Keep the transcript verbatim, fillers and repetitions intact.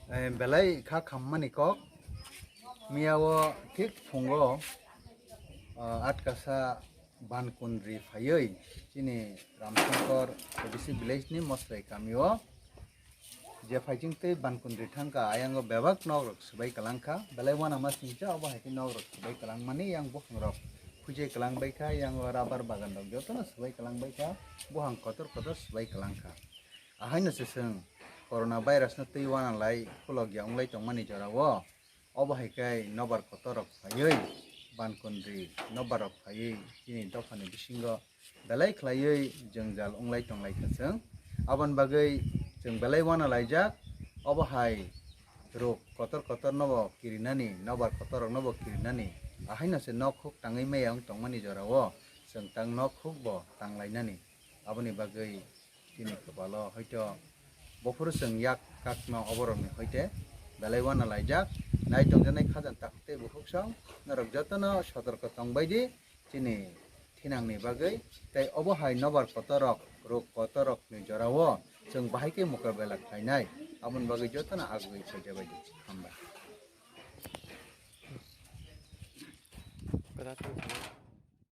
Eh, belai kha khammani kok. Miya o thik phungo, ah, atkasa Bankundri phaiwi chini Ramshankar A D C village ni Mosrai kami o je phaiching tei Bankundri thangkha, ayango bebak nok rok swbai kwlangkha, belai uanama singcha obo hai khe nok rok swbai kwlangmani yang buphang rok phuijai kwlangbaikha, yang o rubber bagan rok jotono swbai kwlangbaikha, buphang kotor kotor swbai kwlangkha. Ahaino se chwng corona virus no twi uana lai khulokya wnglai tongmani jora o, obo hai khe nobar kotor rok phaiwi Bankundri nobar rok phaiwi chini dophani bisingo belai khlaiwi jwngjal wnglai tonglaikha chwng. Aboni bagwi chwng belai uana laijak, obo hai rok kotor kotor nobo kirinani, nobar kotor rok nobo kirinani, ahaino se nok huk tangwi maya wng tongmani jora o chwng tang nok huk bo tanglainani. Aboni bagwi chini kwpalo hoito bophuru chwng yak kakno oborokni hoite belai uana laijak. Nai tongjaknai khajang takhuk tei bukhuk song norok jotono sotorko tongbaidi chini thinangni bagwi, tei obo hai nobar kotorok, rok kotorokni jorao chwng bahai khe mokabela khlainai, aboni bagwi jotono agwi soijabaidi. Hambai.